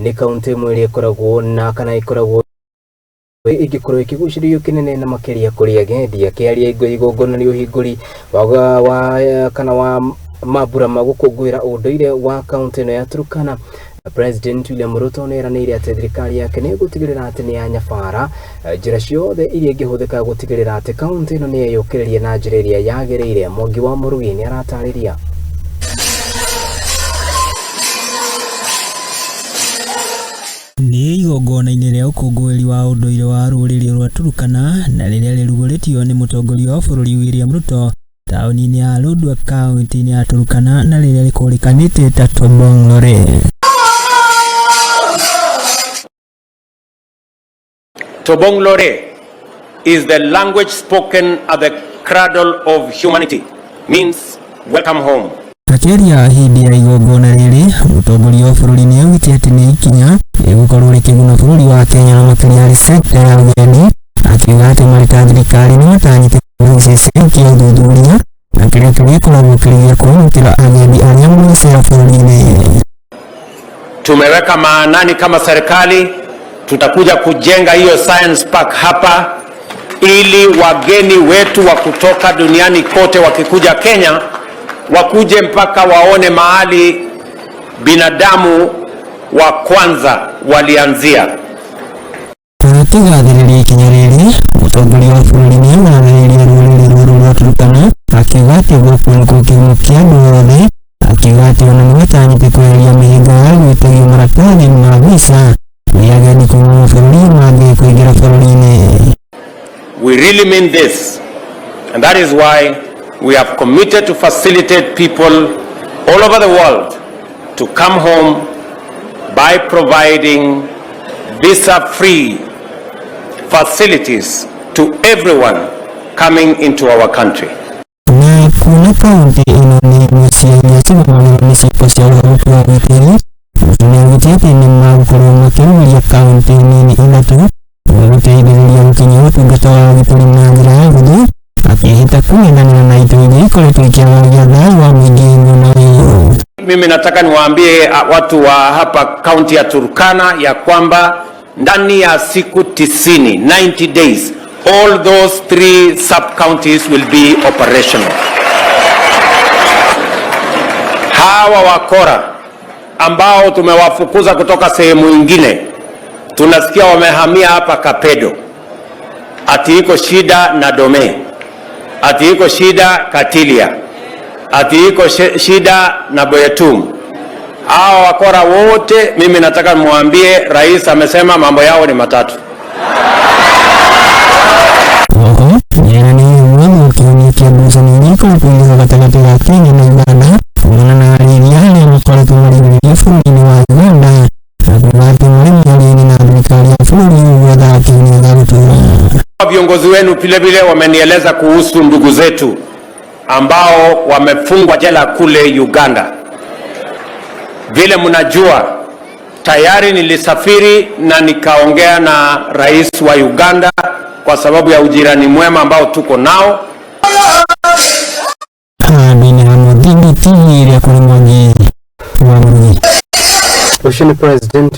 Nĩ kaunti ĩmwe ĩrĩa ĩkoragwo na kana ĩkoragwo ĩngĩkorwo ĩkĩgucĩrĩrio kĩnene na makĩria kũrĩ agendi. Akĩaria igongona rĩa ũhingũri wa kana wa mambura ma gũkũngũĩra ũndũire wa kaunti ĩno ya Turkana, President William Ruto nĩ eranĩire atĩ thirikari yake nĩ ĩgũtigĩrĩra atĩ nĩ yanyabara njĩra ciothe iria ingĩhũthĩka gũtigĩrĩra atĩ kaunti ĩno nĩ yeyũkĩrĩria na njĩra ĩrĩa yagĩrĩire. Mwangi wa Mũrugi nĩ aratarĩria. Nĩ igongona-inĩ rĩa ũkũngũĩri wa ũndũire wa rũrĩrĩ rwa Turkana na rĩrĩa rĩrugũrĩtio nĩ mũtongoria wa bũrũri William Ruto taũni-inĩ ya Lodwar, kaunti-inĩ ya Turkana, na rĩrĩa rĩkũrĩkanĩte ta Tobong Lore. Tobong Lore is the language spoken at the cradle of humanity, means welcome home. Akĩaria hĩndĩ ya igongona rĩrĩ, mũtongoria wa bũrũri nĩ augĩte atĩ nĩ ikinya rĩgũkorwo rĩkĩguna bũrũri wa Kenya na makĩria harĩ sekta ya ũgendi, akiuga atĩ marĩ ta thirikari nĩ matanyĩte gĩceceni kĩa ũthuthuria na kĩrĩa kĩrĩkoragwo kĩrĩ gĩa kwamũkĩra agendi arĩa maracera bũrũri-inĩ. Tumeweka maanani kama serikali, tutakuja kujenga hiyo science park hapa ili wageni wetu wa kutoka duniani kote wakikuja Kenya wakuje mpaka waone mahali binadamu wa kwanza walianzia. Akĩgathĩrĩria ikinya rĩrĩ, mũtongoria wa bũrũri nĩ agathĩrĩria rũrĩrĩ rũrũ rwa Turkana, akiuga atĩ gũkũ nĩkuo kĩhumo kĩa andũ othe, akiuga atĩ ona nĩ matanyĩte kweheria mĩhĩnga ya gwĩtagio maratathi ma visa nĩ agendi kuma mabũrũri mangĩ kũingĩra bũrũri-inĩ. We really mean this, and that is why we have committed to facilitate people all over the world to come home by providing visa-free facilities to everyone coming into our country. Na kuona kaunti ĩno nĩ ĩmwe cia iria cigũmagĩrwo nĩ ciĩko cia ũhagũku wa ũgitĩri, nĩaugĩte atĩ nĩ magũkorwo makĩrũgĩria kaunti nini ithatũ gũteithĩrĩria gũkinyia ũtungata wa ũgitĩri na njĩra ya hũthũ, akĩhĩta kũng'ethanĩra na itoi iria ikoretwo ikĩagagia thayũ wa mũingĩ mwena ũyũ. Mimi nataka niwaambie watu wa hapa kaunti ya Turkana ya kwamba ndani ya siku 90, 90 days, all those three sub counties will be operational. Hawa wakora ambao tumewafukuza kutoka sehemu ingine, tunasikia wamehamia hapa Kapedo, ati iko shida na Dome, ati iko shida Katilia, ati iko shida na Boyetum. Hawa wakora wote, mimi nataka mwambie rais amesema mambo yao ni matatu. Oho nĩeranĩire gwetha kĩhonia kĩa ngucanio iria ikoretwo igĩrwo gatagatĩ ga Kenya na Uganda kumana na arĩithia arĩa makoretwo marigĩrĩria bũrũri-inĩ wa Uganda, na kuga atĩ marĩ mĩario-inĩ na thirikari ya bũrũri ũyũ gwetha kĩhonia gĩa gũtũũra. Viongozi wenu vile vile wamenieleza kuhusu ndugu zetu ambao wamefungwa jela kule Uganda. Vile mnajua, tayari nilisafiri na nikaongea na rais wa Uganda kwa sababu ya ujirani mwema ambao tuko nao. Handũ-inĩ ha Mũthingi TV ĩrĩa kũrĩ Mwangi wa Mũrugi. Ũcio nĩ President.